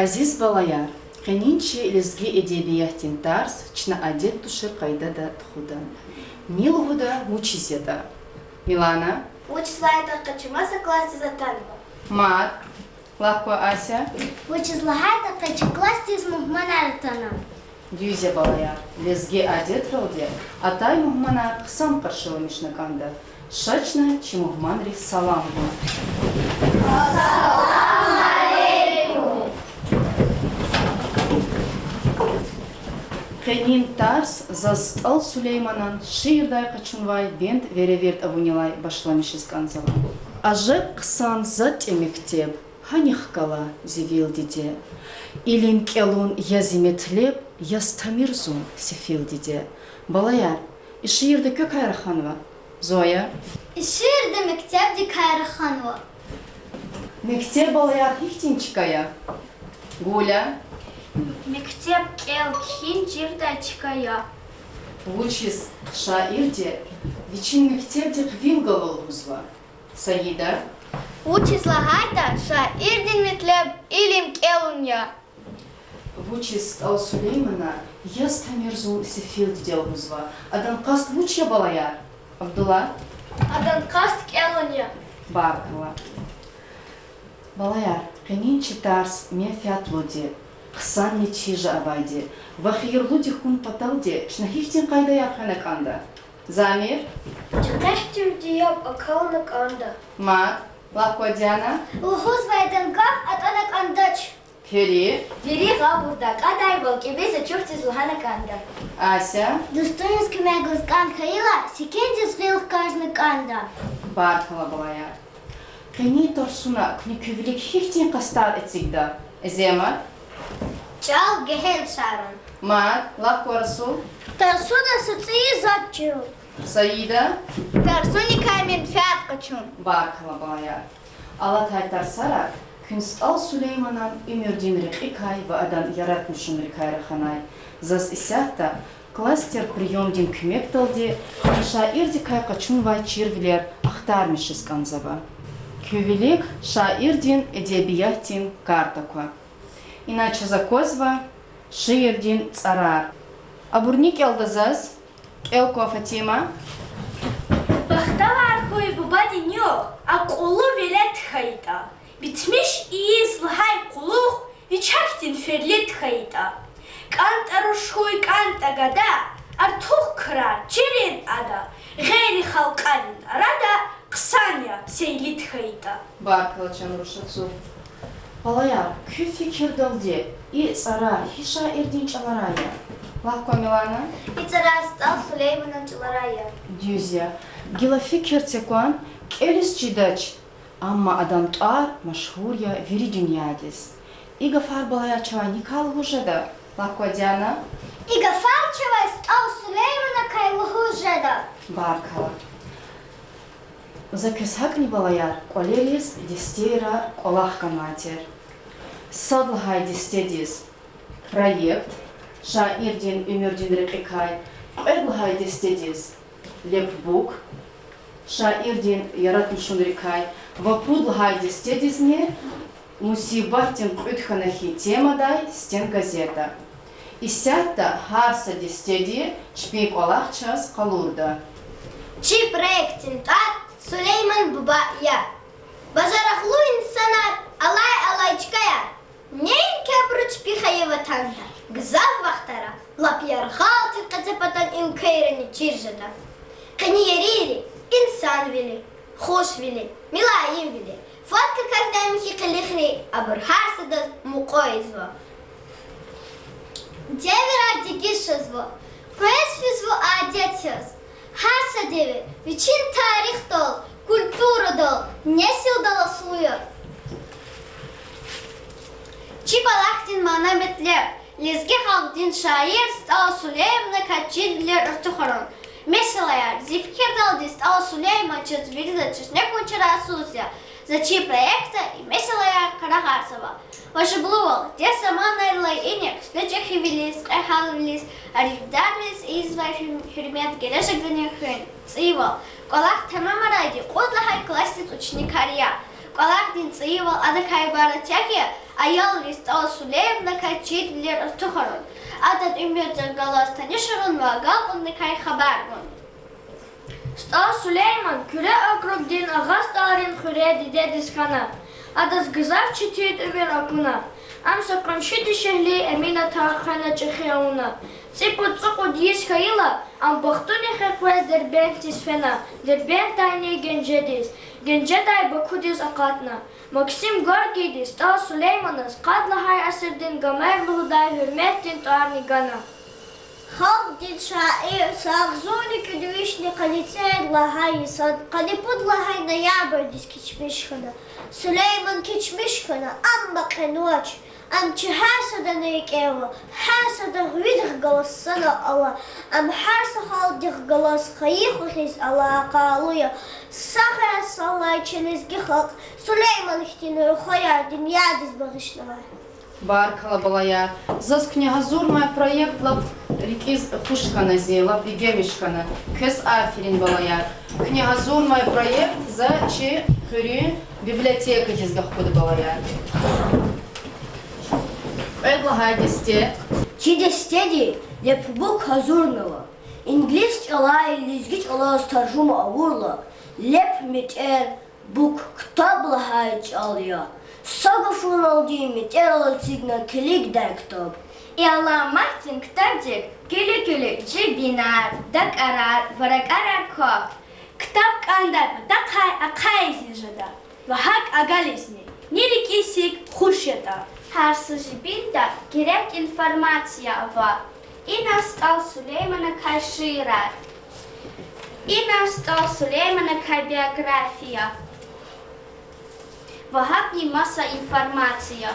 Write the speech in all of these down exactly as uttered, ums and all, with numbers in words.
Азиз балаяр, къенин чи лезги эдебиятдин тарс чна адет тушир къайдада тухуда. Ни лугьуда, вучиз ятӀа? Милана? Вучиз лагьайтӀа къе чун маса классдиз атанва. Мад, лап кван, Ася? Вучиз лагьайтӀа къе чи классдиз мугьманар атана. Дуьз я, балаяр, лезги адетралди атай мугьманар хъсан къаршиламишна кӀанда. Ша чна чи мугьманриз салам гун. Къенин тарс заз СтӀал Сулейманан шиирдай къачунвай бенд веревирд авунилай башламишиз кӀанзава. Ажеб хъсан затӀ я мектеб, гьанихъ гала зи вил, диде. Илим кӀелун я зи метлеб, яз тамир зун сефил, диде. Балаяр, и шиирда квекай раханва? Зоя. И шиирда мектебдикай раханва. Мектеб, балаяр, гьихьтин чка я? Гуля. Мектеб кӀел-кхьин чирдай чка я. Вучиз шаирди вичин мектебдихъ вил гала лугьузва? Саида. Вучиз лагьайтӀа шаирдин метлеб илим кӀелун я. Вучиз СтӀал Сулеймана яз тамир зун сефил, диде лугьузва? Адан къаст вуч я, балаяр? Абдулла. Адан къаст кӀелун я. Баркалла. Балаяр, къенин чи тарс менфятлуди, хъсан нетижа авайди ва хийирлуди хьун паталди чна гьихьтин къайдаяр хвена кӀанда? Замир. Чуьхвер тирди яб акална кӀанда. Мад, лап кван, Диана. Лугьузвайдан гаф атӀана кӀандач. Пери. Вири гъавурда акьадайвал кӀевиз ачухдиз лагьана кӀанда. Ася. Дустуниз куьмек гуз кӀан хьайила, секиндиз гъил хкажна кӀанда. Баркалла, балаяр. Къенин тарсуна куьне куь вилик гьихьтин къастар эцигда? Зема. ЧӀал гегьеншарун. Мад, лап кван, Расул. Тарсуна са цӀийи затӀ чирун. Саида. Тарсуникай менфят къачун. Баркалла, балаяр. Алатай тарсара куьн СтӀал Сулейманан уьмуьрдин рекьикай ва адан яратмишунрикай раханай. Заз исятда кластер приёмдин куьмекдалди куьне шаирдикай къачунвай чирвилер ахтармишиз кӀанзава. Куь вилик шаирдин эдебиятдин карта ква. Ина чаз аквазва шиирдин цӀарар. Абур ни кӀелда заз? КӀел кван, Фатима. Бахтавар хьуй бубадин югъ, акьуллу велед хьайитӀа, битмиш ийиз лагьай къуллугъ вичахьдин ферлид хьайитӀа. КӀантӀа руш хьуй, кӀантӀа гада, артух крар чирин ада, гъейри халкьарин арада хъсан я сейлид хьайитӀа. Баркалла, чан руш, ацукь. Балаяр, куь фикирдалди, и цӀарар гьи шаирдин чӀаларай я? Лап кван, Милана. И цӀарар СтӀал Сулейманан чӀаларай я. Дуьз я. Гила фикир це кван, кӀелиз чидач, амма адан тӀвар машгьур я вири дуьньядиз. И гафар, балаяр, чавай никай лугьуз жеда? Лап кван, Диана. И гафар чавай СтӀал Сулейманакай лугьуз жеда. Баркалла. За квез гьакӀни, балаяр, кӀвалериз дестейра кӀвалах ганвай тир. Сад лагьай дестедиз проект, шаирдин уьмуьрдин рекьикай, кьвед лагьай дестедиз лепбук, шаирдин яратмишунрикай, ва пуд лагьай дестедизни мусибатдин кьуьд хьана хьи темадай стенгазета. Исятда гьар са дестеди чпин кӀвалах чаз къалурда. Чи проектдин тӀвар Сулейман буба я. Бажарагълу инсанар, алай-алай чкаяр, неинки абуру чпи хайи ватанда, гзаф вахтара лап яргъал тир къецепатан уьлквейрани чир жеда. Къенин ерийри инсанвили, хушвили, милаимвили, фад какахьдай михьи къилихри абур гьар садаз мукьва ийизва. Девирар дегиш жезва, къвез физва адет яз. Гьар са девир вичин тарихдал, культурадал, несилдал аслу я. Чи кӀвалахдин мана-метлеб: лезги халкьдин шаир СтӀал Сулейманакай чирвилер артухарун. Месэлаяр, зи фикирдалди СтӀал Сулейман чаз вирида чешне хьун чарасуз я. За чи проектда и месэлаяр къарагъарзава. Важиблувал, дегь заманайрилай инихъ чна чӀехивилиз, кьегьалвилиз, аялривилиз ийизвай гьуьр-, гьуьрмет гележегдин хуьн, цӀийивал. КӀвалах тамамарайди кьуд лагьай классдин ученикар я. КӀвалахдин цӀийивал адакай ибарат я хьи, аялриз СтӀал Сулейманакай чирвилер артухарун, адан уьмуьрдихъ галаз танишарун ва агалкьунрикай хабар гун. СтӀал Сулейман Куьре округдин Агъа СтӀалрин хуьре дидедиз хьана. Адаз гзаф четин уьмуьр акуна. Ам са къунши дишегьли Эминатан хвена чӀехи авуна. ЦӀипуд-цӀукьуд йис хьайила, ам бахтуни хквез Дербентдиз фена, Дербентдайни Генжедиз, Генжедай Бакудиз акъатна. Максим Горькийди СтӀал Сулейманаз къад лагьай асирдин Гомер лугьудай гьуьрметдин тӀварни гана. Халкьдин шаир, са агъзурни кӀуьд вишни къанницӀерид лагьай йисан къанни пуд лагьай ноябрдиз кечмиш хьана. Сулейман кечмиш хьана, амма кьенвач. Ам чи гьар садани рикӀева, гьар садан гъвидихъ галаз санал ала, ам гьар са халкьдихъ галаз хайи-хуьруьз алакъалу я. Сагъ я, сагърай чи лезги халкь, Сулейман хьтин рухваяр дуьньядиз багъишнавай. Баркалла, балаяр. Заз куьне гьазурнавай проект лап рикӀиз хуш хьана зи, лап бегемиш хьана. Квез аферин, балаяр. Куьне гьазурнавай проект за чи хуьруьн библиотекадиз гахкуда, балаяр. Кьвед лагьай десте. Чи дестеди леп бук гьазурнава. Инглис чӀалай лезги чӀалаз таржума авурла, леп метӀер бук ктаб лагьай чӀал я. Са гафуналди, метӀерал эцигна килигдай ктаб. И аламатдин ктабдик килиг-килиг жибинар, дакӀарар ва ракӀарар ква. Ктаб кӀандай патахъай ахъайиз жеда ва гьакӀ агализни ни рикӀиз гьикӀ хуш ятӀа. Гьар са жибинда герек информация ава. Ина СтӀал Сулейманакай шиирар. Ина СтӀал Сулейманакай биография. Ва гьакӀни маса информация.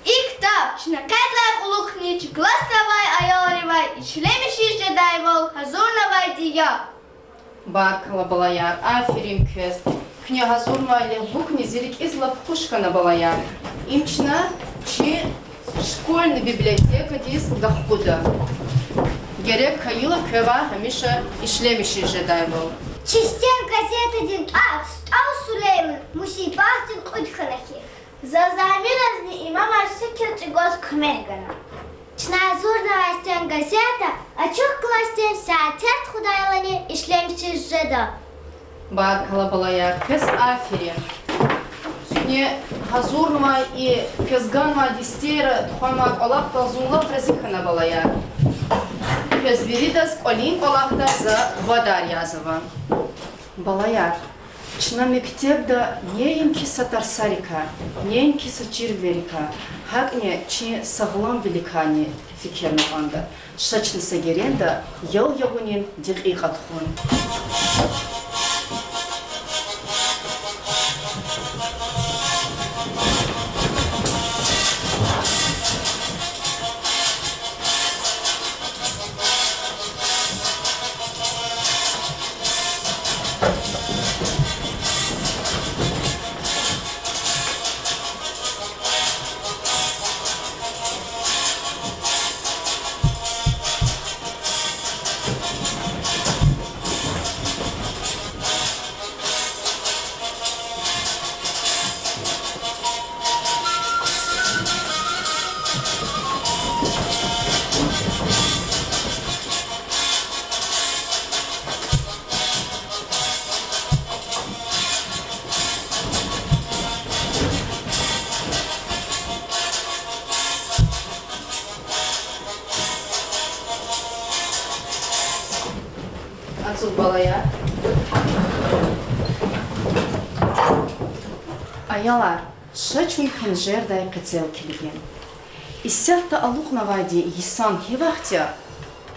И ктаб чна къенлай кьулухъни чи классда авай аялривай ишлемишиз жедайвал гьазурнавайди я. Баркалла, балаяр, аферин квез. Куьне гьазурнавай леп букни зи рикӀиз лап хуш хьана, балаяр. Им чна чи школьный библиотекадиз гахкуда. Герек хьайила квевай гьамиша ишлемишиз жедайвал. Чи стенгазетадин тӀвар СтӀал Сулейман мусибатдин кьуд хьана хьи, заз Аминазни Имамаз фикир чӀугваз куьмек гана. Чна гьазурнавай стенгазета ачух классдин сятер тухудайлани ишлемишиз жеда. Баркалла, балаяр, квез аферин. Куьне гьазурнавай и квез ганвай дестейра тухванвай кӀвалахдал зун лап рази хьана, балаяр. Квез виридаз кӀвалин кӀвалахда за вадар язава. Балаяр, чна мектебда неинки са тарсарикай, неинки са чирвилерикай, гьакӀни чи сагъламвиликайни фикирна кӀанда. Ша чна са геренда ял ягъунин декьикьа тухун. Ацукь, балаяр. Аялар, ша чун хенжердай къецел килигин. Исятда алукьнавайди йисан гьи вахт я?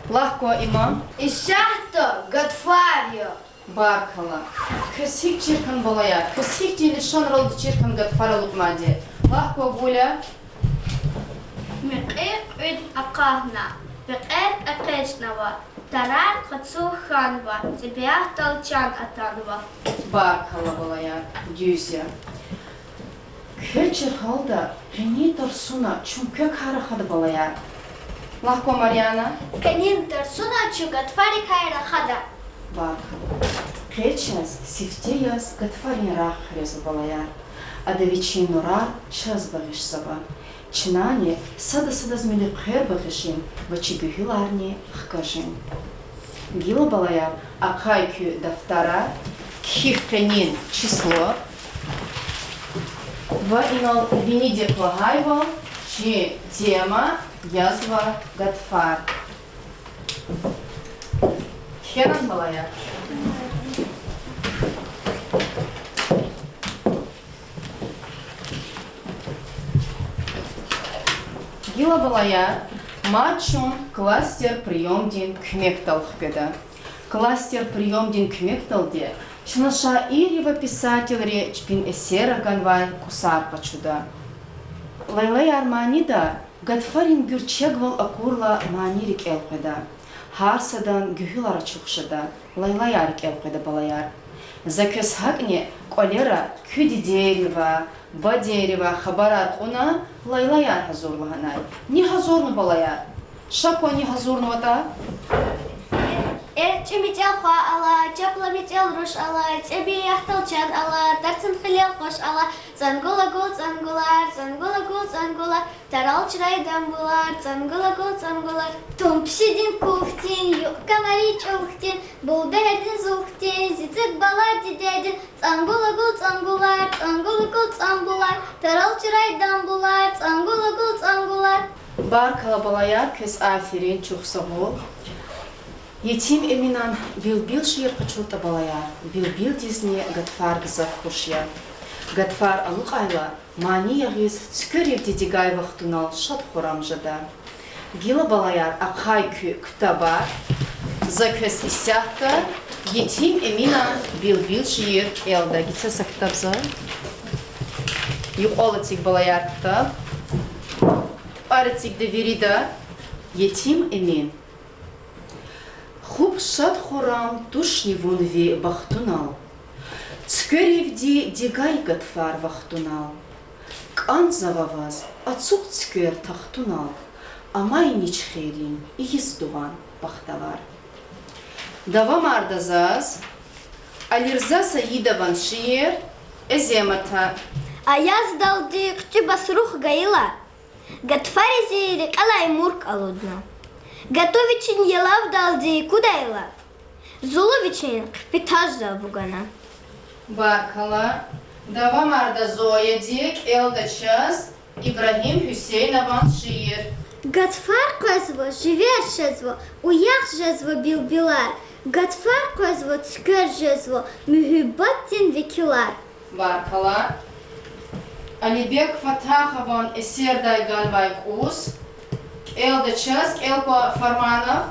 Лагь кван, Иман. Исятда гатфар я. Баркалла. Квез гьикӀ чир хьана, балаяр? Квез гьихьтин лишанралди чир хьана гатфар алукьнавайди? Лагь кван, Гуля. Мекьи кьуьд акъахна, векьер экъечӀнава, тарар къацу хьанва, тӀебиатдал чан атанва. Баркалла, балаяр, дуьз я. Квез чир гьалда къенин тарсуна чун квекай рахада, балаяр. Лагь кван, Марьяна. Къенин тарсуна чун гатфарикай рахада. Баркалла. Къе чаз сифте яз гатфарин рагъ хъуьрезва, балаяр. Ада вичин нурар чаз багъишзава. Чнани сада-садаз милихъер багъишин ва чи гуьгьуьларни хкажин. Гила, балаяр, ахъай куь дафтара, кхьихь къенин число ва инал винидихъ лагьайвал чи тема язва гатфар. Кхьенани, балаяр? Гила, балаяр, мад чун кластер приёмдин куьмекдал хкведа. Кластер приёмдин куьмекдалди чна шаирри ва писателри чпин эсерра ганвай кӀусар къачуда. Лайлаяр манида гатфарин гуьрчегвал акурла мани рикӀел къведа. Гьар садан гуьгьуьлар ачух жеда. Лайлаяр рикӀел къведа, балаяр. За квез гьакӀни кӀвалера куь дидейривай, бадейривай хабарар кьуна лайлаяр гьазур лагьанай. Ни гьазурна, балаяр? Ша кван, ни гьазурнаватӀа? ЭрчӀи мецел хва ала, чапла мецел руш ала, цӀеби яхъ талчан ала, тарцин хилел къуш ала, цӀангула гул, цӀангулар, цӀангула гул, цӀангулар, тарал чрай дамбулар, цӀангула гул, цӀангулар. Тум пишедин кух хьтин, юкь камари чӀух хьтин, булдагьердин зух хьтин, зи цуьк бала дидедин, цӀангула гул, цӀангулар, цӀангула гул, цӀангулар, тарал чрай дамбулар, цӀангула гул, цӀангулар. Баркалла, балаяр, квез аферин, чухсагъул. Етим Эминан Билбил шиир къачуртӀа, балаяр, Билбилдизни гатфар гзаф хуш я. Гатфар алукьайла, мани ягъиз цуькверивди дигай вахтунал шад-хуррам жеда. Гила, балаяр, ахъай куь ктабар. За квез исятда Етим Эминан Билбил шиир кӀелда. Гица са ктаб за. Юкьвал эциг, балаяр, ктаб. ТӀвар эцигда вирида. Етим Эмин. ХупӀ шад-хуррам тушни вун ви бахтунал, цуькверивди дигай гатфар вахтунал. КӀанзава ваз ацукь цуьквер тахтунал, амай нич хийирин ийиз дуван, бахтавар. Давамарда заз Алирза Саидован шиир Эземата. Аяздалди хъчи басрух гайила, гатфари зи рекьелай мурк алудна. Гату вичин ялавдалди кудайла, зулу вичин хъипетажза вугана. Баркалла. Давамарда Зояди кӀелда чаз Ибрагьим Гьуьсейнован шиир. Гатфар къвезва, живер жезва, уях жезва билбилар. Гатфар къвезва, цуьквер жезва, муьгьуьббатдин векилар. Баркалла. Алибек Фатахован эсердай ганвай кӀус. КӀелда чаз, кӀел ква, Фарманов.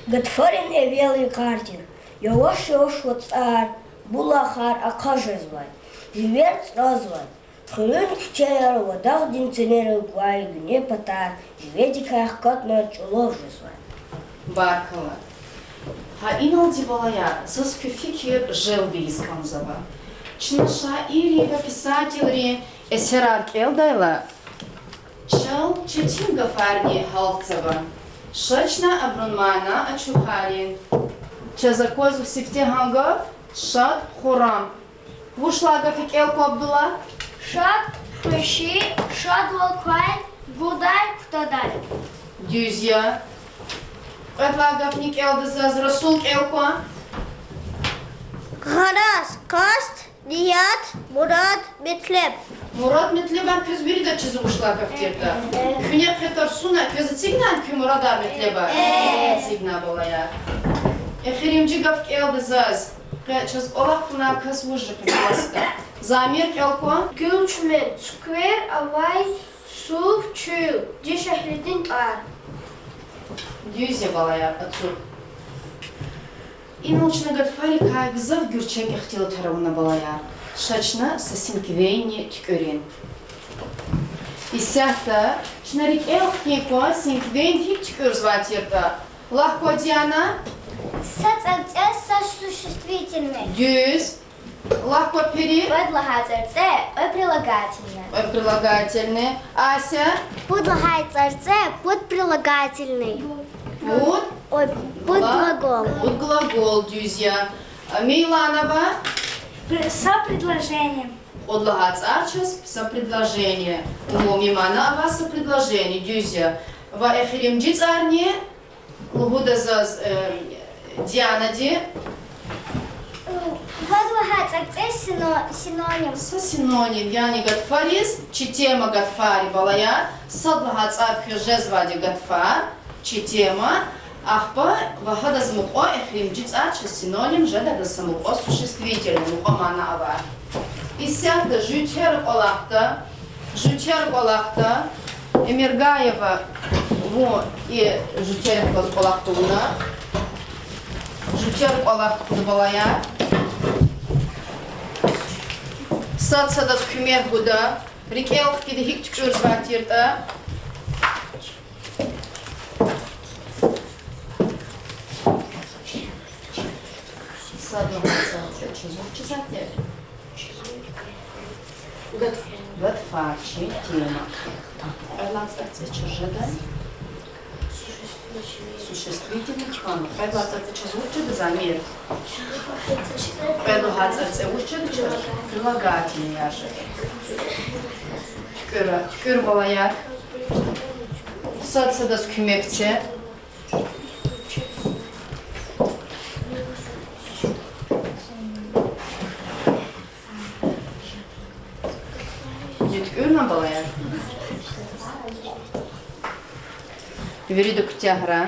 Гатфарин эвел йикъар тир, яваш-яваш вацӀар, булахар ахъа жезвай, живер цӀразвай, хуьруьн куьчеяр ва дагъдин ценера гвай гуьне патар живедикай хкатна чӀулав жезвай. Баркалла. Гьа иналди, балаяр, заз куь фикир желб ийиз кӀанзава. Чна шаиррин ва писателрин эсерар кӀелдайла, чал четин гафарни гьалтзава. Ша чна абурун мана ачухарин. Чаз аквазва сифте гьа гаф шад-хуррам. Вуч лагьай гаф я, кӀел ква, Абдулла? Шад, хвеши, шадвал квай, гудай, кутадай. Дуьз я. Кьвед лагьай гафни кӀелда заз, Расул, кӀел ква. Гъараз, къаст, ният, мурад, метлеб. Мурад, метлебар квез вирида чизва вуч лагьай гаф тиртӀа. Куьне къе тарсуна, квез эцигнани куь мурадар, метлебар? Эцигна, балаяр. Эхиримжи гаф кӀелда заз. Къе чаз кӀвалах кьунвай кас вуж я кьве класда? Замир, кӀел ква. Гуьлчуьмел цуьквер авай, сув, чуьл, дишегьлидин тӀвар. Дуьз я, балаяр, ацукь. Инал чна гатфарикай гзаф гуьрчег ихтилатар авуна, балаяр. Ша чна са синквенни туькӀуьрин. Исятда чна рикӀел хкин ква, синквен гьикӀ туькӀуьрзавай тиртӀа. Лагь ква, Диана. Са цӀарцӀе, са существительное. Дуьз. Лагь ква, Пери. Кьвед лагьай цӀарцӀе, кьве прилагательное. Кьве прилагательное. Ася. Пуд лагьай цӀарцӀе, пуд прилагательное. Пуд? Ой, пуд глагол. Пуд глагол, дуьз я. Милана ва? Пр-, са предложение. Кьуд лагьай цӀар чаз са предложение. Умуми мана авай са предложение, дуьз я. Ва эхиримжи цӀарни лугьуда заз, э, Дианади. Кьвед лагьай цӀарцӀе сино-, синоним. Са синоним, яни гатфариз чи тема гатфари, балаяр. Сад лагьай цӀар квез жезвайди гатфар, чи тема. Ахпа ва гьадаз мукьва эхиримжи цӀар чаз синоним жеда, гьадаз са мукьва существительное, мукьва мана авай. Исятда жуьтер кӀвалахда, жуьтер кӀвалахда, Эмиргаева, вун и жуьтерихъ галаз кӀвалах тавуна. Жуьтер кӀвалах тавуна, балаяр. Сад садаз куьмек гуда, рикӀел хкида гьикӀ туькӀуьрзавай тиртӀа. Сад лагьай цӀарцӀе чаз вуч жезвайди я? Гатф-, гатфар чи тема. Кьвед лагьай цӀарцӀе чаз жеда? Существительное хьана. Кьвед лагьай цӀарцӀе чаз вуч жеда, Замир? Кьвед лагьай цӀарцӀе вуч жеда чаз? Прилагательное я жеда. ТуькӀуьр, туькӀуьр, балаяр. Сад садаз куьмек це. ТуькӀуьрна, балаяр? Вирида куьтягьрай.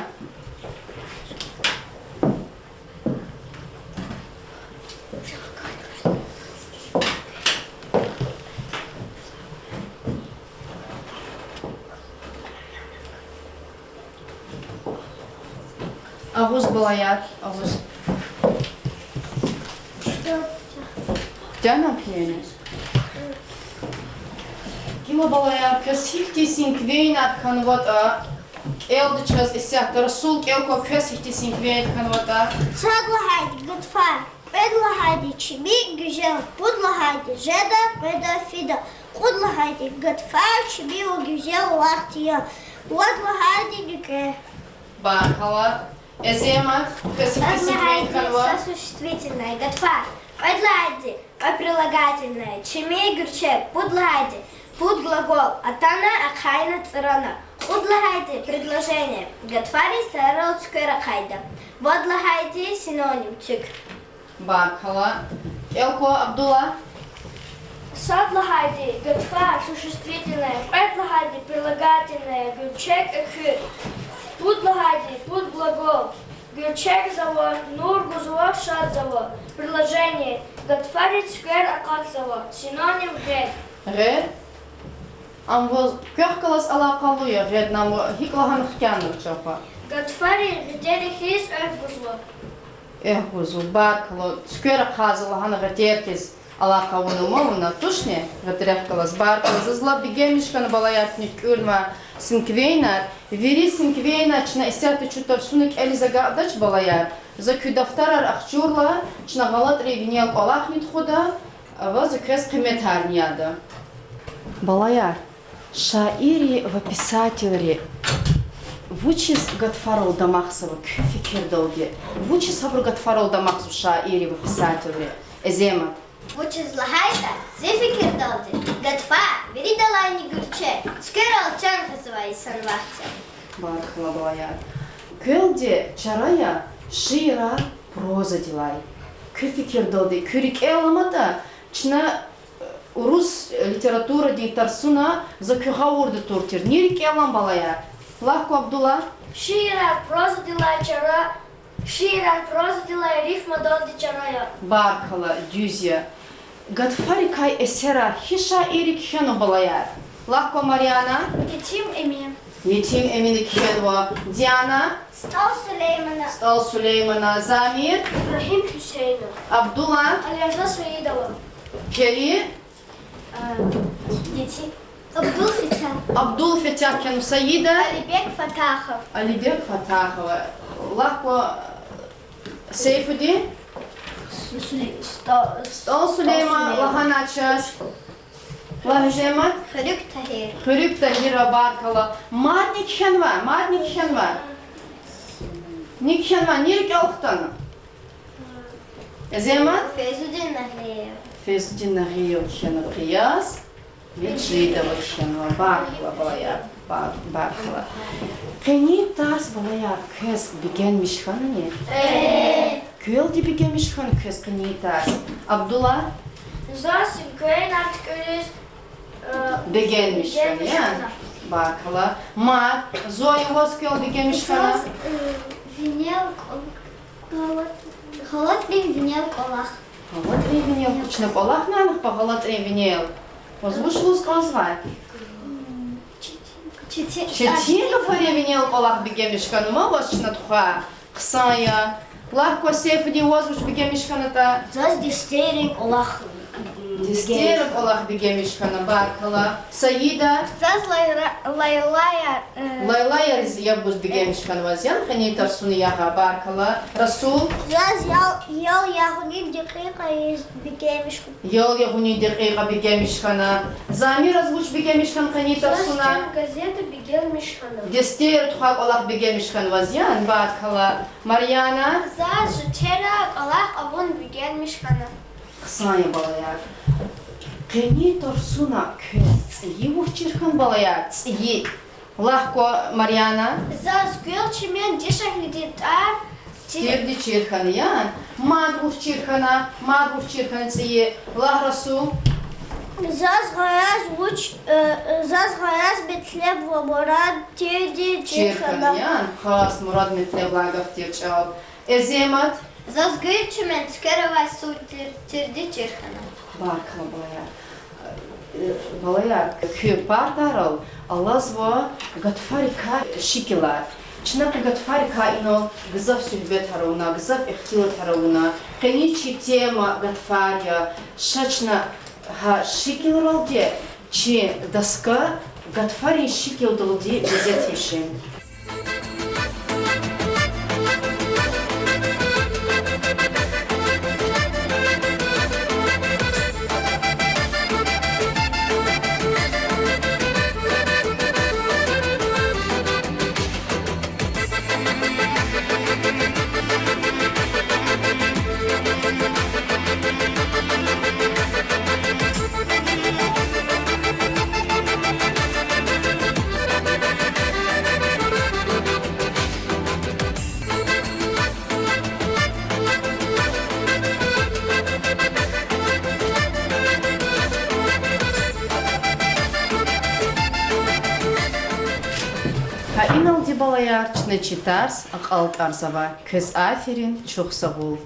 Агъуз, балаяр, агъуз. Куьтягьна куьне? Гила, балаяр, квез гьихьтин синквейнар хьанватӀа, кӀелди чаз исятда, Расул, кӀел кван, квез гьихьтин синквейнар хьанватӀа. Сад лагьайди гатфар, кьвед лагьайди чими гуьзел, пуд лагьайди жеда, къведа, фида, кьуд лагьайди гатфар чими ва гуьзел вахт я, вад лагьайди нуькӀве. Баркалла. Эзема, квез гьихьтин синквейнар хьанва? Са существительное, гатфар. Кьвед лагьайди кьве прилагательное, чими гуьрчег, пуд лагьайди пуд глагол, атана, ахъайна, цӀрана. Кьуд лагьайди предложение, гатфариз тӀварар цуьквер ахъайда. Вад лагьайди синоним, цуьк. Баркалла. КӀел кван, Абдулла. Сад лагьайди гатфар, существительное, кьвед лагьайди прилагательное, гуьрчег, экуь, пуд лагьайди пуд глагол, гуьрчегзава, нур гузва, шадзава. Предложение, гатфариз цуьквер акъатзава. Синоним, гъед. Гъед. Ам ваз квехъ галаз алакъалу я, гъед, ам гьикӀ лагьана хкянава чахъ? Гатфари гъетрин хьиз экв гузва. Экв гузва, баркалла. Цуьквер акъатзава лагьана гъетрин хьиз алакъа авуна, ма вуна, тушни, гъетрехъ галаз. Баркалла. Заз лап бегенмиш хьана, балаяр, куьне туькӀуьрнавай синквейнар. Вири синквейнар чна исятда чун тарсуна кӀелиз агакьдач, балаяр. За куь дафтарар ахчурла, чна гъалатӀрин винел кӀвалахни тухуда ва за квез къиметарни яда. Балаяр, шаирри ва писателри вучиз гатфарал дамахзава, куь фикирдалди? Вучиз гьабур гатфарал дамахзава, шаирри ва писателри? Эзема. Вучиз лагьайтӀа, зи фикирдалди, гатфар виридалайни гуьрчег, цуькверал чан гъизвай йисан вахт я. Баркалла, балаяр. Квелди чара я шиирар прозадилай. Куь фикирдалди, куь рикӀел аламатӀа, чна урус литературадин тарсуна за куь гъавурда тур тир. Ни рикӀел алан, балаяр? Лагь кван, Абдулла. Шиирар прозадилай чара, шиирар прозадилай рифмадалди чара я. Баркалла, дуьз я. Гатфарикай эсерар гьи шаирри кхьенва, балаяр? Лагь кван, Марьяна. Етим Эмин. Етим Эмин кхьенва. Диана. СтӀал Сулеймана. СтӀал Сулеймана. Замир. Ибрагьим Гьуьсейнов. Абдулла. Алирза Саидова. Пери. А, Абдул Фетя. Абдул Фетя кхьенва. Саида. Алибек Фатахов. Алибек Фатахова. Лагь кван, Сейфудин. СтӀал Сулейман лагьанача. Лагь, Эзема. Хуьруьг Тагьир. Хуьруьг Тагьирова, баркалла. Мадни кхьенва, мадни кхьенва. Ни кхьенва, ни рикӀел хтана? Азимат? Фейзудин Нагъиев. Фейзудин Нагъиев кхьенва Къияс Межидова кхьенва. Баркалла, балаяр. Ба-, баркалла. Къенин тарс, балаяр, квез бегенмиш хьанани? Квелди бегенмиш хьана квез къенин тарс? Абдулла? Заз гвейна туькӀуьриз, э, бегенмиш хьана, я? Баркалла. Мад, Зоя, ваз квел бегенмиш хьана? Заз, э, винел кӀвал-, гъалатӀрин винел кӀвалах. ГъалатӀрин винел, чна кӀвалахни ана хьи гъалатӀрин винел. Ваз вуч лугьуз кӀанзавай? Четин, четин гафарин винел кӀвалах бегенмиш хьанва ваз чна тухвай. Хъсан я. Лагь кван, Сейфудин, ваз вуч бегенмиш хьанатӀа? Заз дестерин кӀвалах. Дестерин кӀвалах бегенмиш хьана, баркалла. Саида? Заз лайра-, лайлаяр, э, лайлаяр яб гуз бегенмиш хьана ваз, яни къенин тарсуна ягъа, баркалла. Расул? Заз ял, ял ягъунин декьикьа яз бегенмиш хьана. Ял ягъунин декьикьа бегенмиш хьана. Замира, заз вуч бегенмиш хьана къенин тарсуна? Заз газета бегенмиш хьана. Дестер тухвай кӀвалах бегенмиш хьана ваз, яни, баркалла. Марьяна? Заз жуьтера кӀвалах авун бегенмиш хьана. Хъсан я, балаяр. Къенин тарсуна квез цӀийи вуч чир хьана, балаяр? ЦӀийи. Лагь кван, Марьяна. Заз гуьлчуьмуьн дишегьлидин тӀвар тирди чир хьана, яни? Мад вуч чир хьана, мад вуч чир хьана цӀийи? Лагь, Расул. Заз гьараз вуч, э, заз гьараз метлеб ва мурад тирди чир хьана, яни? Хас мурад, метлеб лагьай гаф тир чӀал. Азимат? Заз гуьлчуьмуьн цуьквер авай сур тир-, тирди чир хьана. Баркалла, балаяр. Э, балаяр, куь партайрал алазва гатфарикай шикилар. Чна куь гатфарикай инал гзаф суьгьбетар авуна, гзаф ихтилатар авуна. Къенин чи тема гатфар я. Ша чна гьа шикилралди чи доска гатфарин шикилдалди безетмишин. Гьа иналди, балаяр, чна чи тарс акьалтӀарзава. Квез аферин, чухсагъул.